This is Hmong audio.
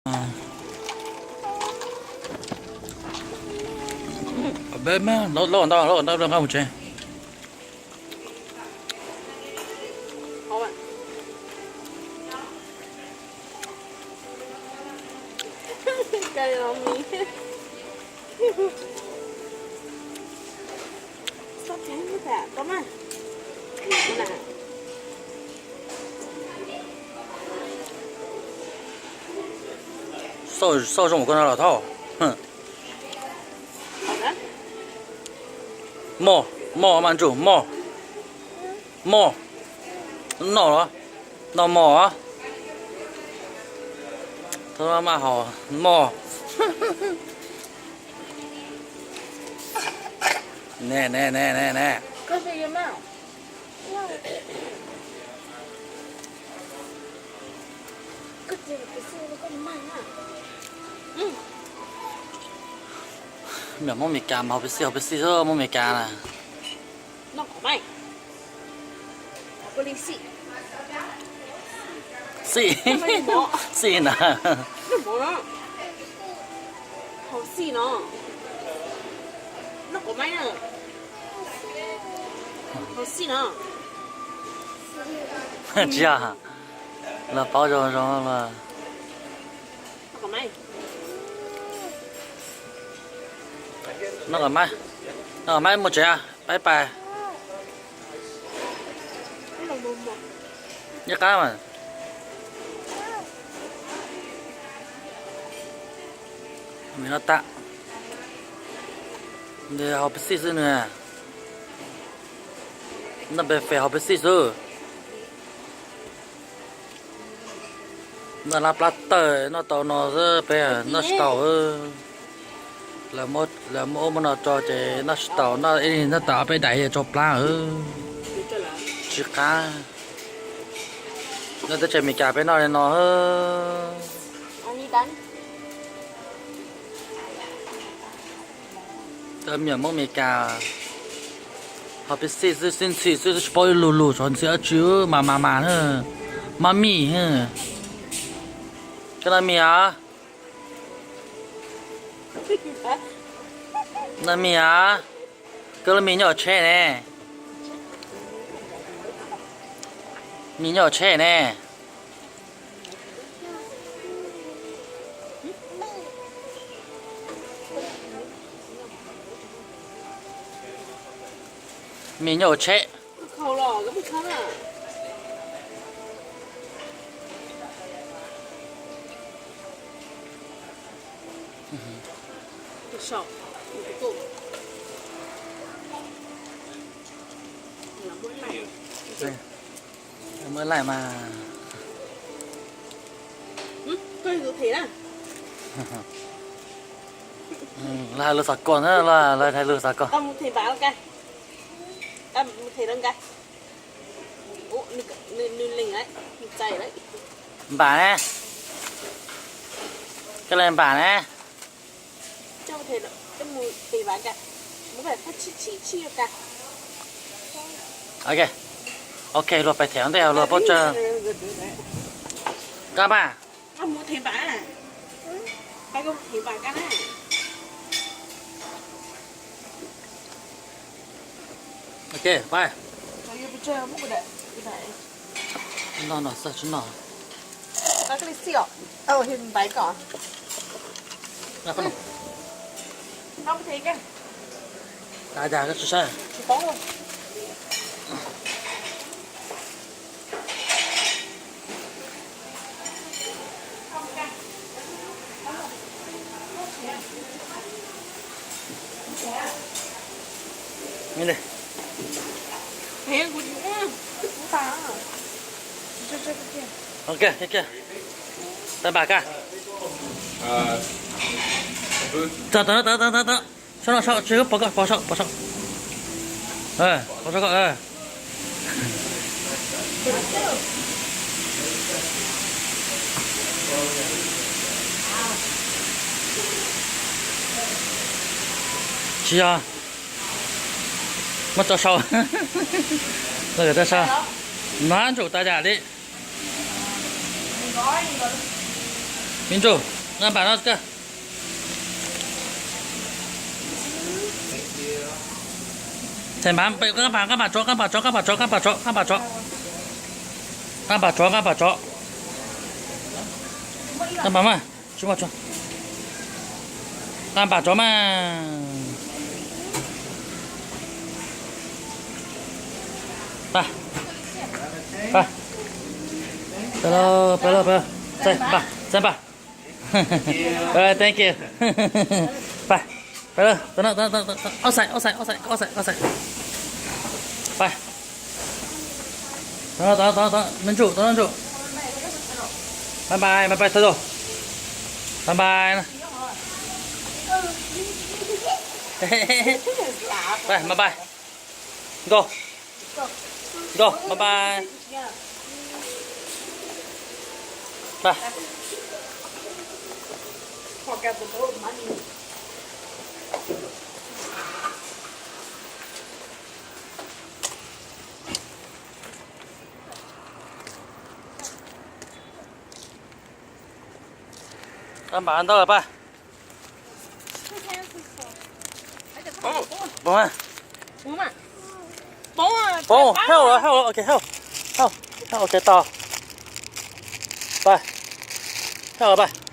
Peb lov ntau, lov ntau nqa mus tsev. Xauj zoo koj no los thauj. Moj, moj mas ntsuj, moj, moj. Noj los, noj moj. Thauj maj haus moj. Ne ne ne ne ne. Niam Hmoob Mes Kas mas haus Pepsi, haus Pepsi xwb, Hmoob Mes Kas na. Xij, xij na. Tsis yog, los paub zoo zoo los. Noj kom maj, noj kom maj mus tsev, pais pais. Nyob qab mas. Noj tas, nws haus Pepsi xwb nws. Noj Pepsi, haus Pepsi xwb. Noj lab plab tawg, noj tau no xwb peb noj tsis tau. Lawv muab ub muab no tso ces noj tsis tau, noj ib noj tau ob peb daim rau plab. Tsis qab. Noj teb chaws Amelikas peb noj li no. Niam Hmoob Amelikas haus Pepsi xwb, xib ntxhw xwb tsis paub lug lug xov ntxhw dab tsi, mas mas mas, maj mij. Koj noj mis os? Noj mis os? Koj lub mis nyob hauv tsheb ne. Mis nyob hauv tsheb ne. Mis nyob hauv tsheb. Muab laij mas. Lawv hais lus xav kos na, lawv hais lus xav kos. Npam ne, koj le npam ne. Ok, luag pais them ntej luag paub tsawg. Koj mas. Ok, pais. No no xwb tsis no. Ok, ok. Tau npam koj. Tau, tau, tau, tau, tau. Sau no sau, tsis pov koj, pov sau, pov sau. Pov sau koj. Tsis yog. Muab tso sau. Tso sau. Nab ntsum tas yam li. Me ntsuj, nqa npam no koj. Thais npam, nqa npam, nqa npam tsov, nqa npam tsov, nqa npam tsov, nqa npam tsov, nqa npam tsov. Nqa npam tsov, nqa npam tsov. Nqa npam mas, tsis muaj tsov. Nqa npam tsov mas. Pab, pab, pab, pab, pab, pab, pab. Thank you. Pab, pab, outside, outside, outside, outside, outside. Pab. Tau, tau, tau, tau, me ntsuj, tau, me ntsuj. Bye bye, bye bye, thawj zaug. Bye bye. Bye, bye bye. Go. Go, bye bye. Bye. Nqa npam ntau lawm pab. Poob, poob, help, help, ok, help, help, help, ok, tau. Pab, help pab.